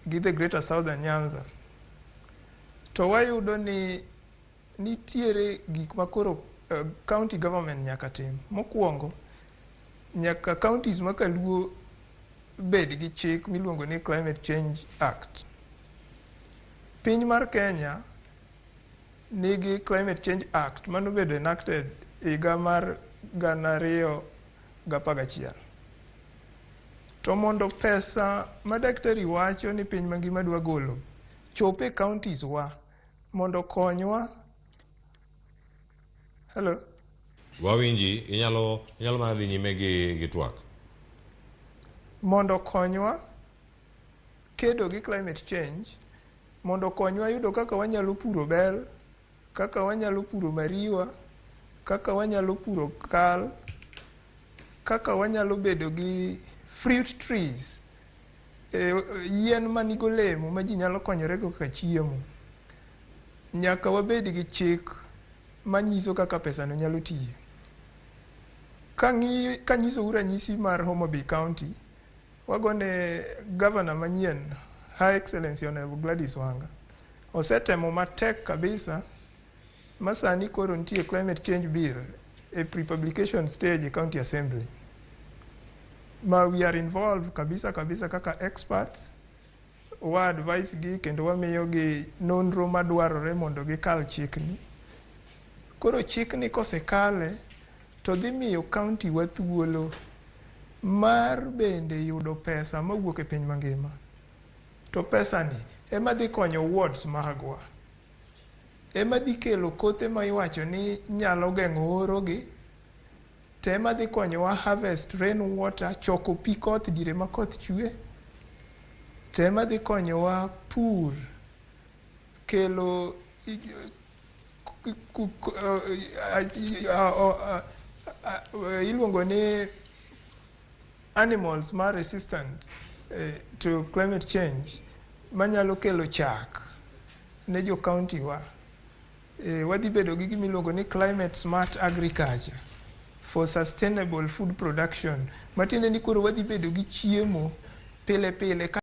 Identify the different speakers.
Speaker 1: gi the Greater Southern Nyanza, to wayudo ni nitiere gik ma koro county government nyaka tim. Mokwongo, nyaka counties ma kaluo bed gi chik miluongo ni Climate Change Act. Piny mar Kenya nigi Climate Change Act manobedo enacted higa mar 2011. To mondo pesa ma daktari wacho ni piny mangima dwa golo chop e counties wa mondo konywa. Hello?
Speaker 2: Wawinji, inyalo mana dhi nyime gi twak.
Speaker 1: Mondo konywa kedo gi climate change, mondo konywa yudo kaka wanyalo puro bel, kaka wanyalo puro mariwa, kaka wanyalo puro kal, kaka wanyalo bedo gi fruit trees, yien manigi olemo ma ji nyalo konyorego kaka chiemo. Nyaka wabed gi chik manyiso kaka pesano nyalo tiyo. Kanyisou ranyisi mar Homa Bay County, wagone governor manyien, Her Excellency Honorable Gladys Wanga. Osetemo matek kabisa ma sani koro nitie climate change bill e pre-publication stage e county assembly. Ma we are involved kabisa kabisa kaka experts, wa advise gi kendo wamiyo gi nonro madwarore mondo gikal chikni. Koro chikni kosekale to dhi miyo county wa thuolo mar bende yudo pesa mawuok e piny mangima. To pesa ni ema dhi konyo wards magwa. Ema dhi kelo kothe ma iwacho ni nyalo geng'o oro gi, to ema dhi konyowa harvest rain water, choko pi koth diere ma koth chwe, to ema dhi konyowa pur, kelo iluongo ni animals ma resistant to climate change manyalo kelo chak ne jo county wa. Wadhi bedo gi gima iluongo ni climate smart agriculture for sustainable food production. Matiende ni koro wadhi bedo gi chiemo pile pile.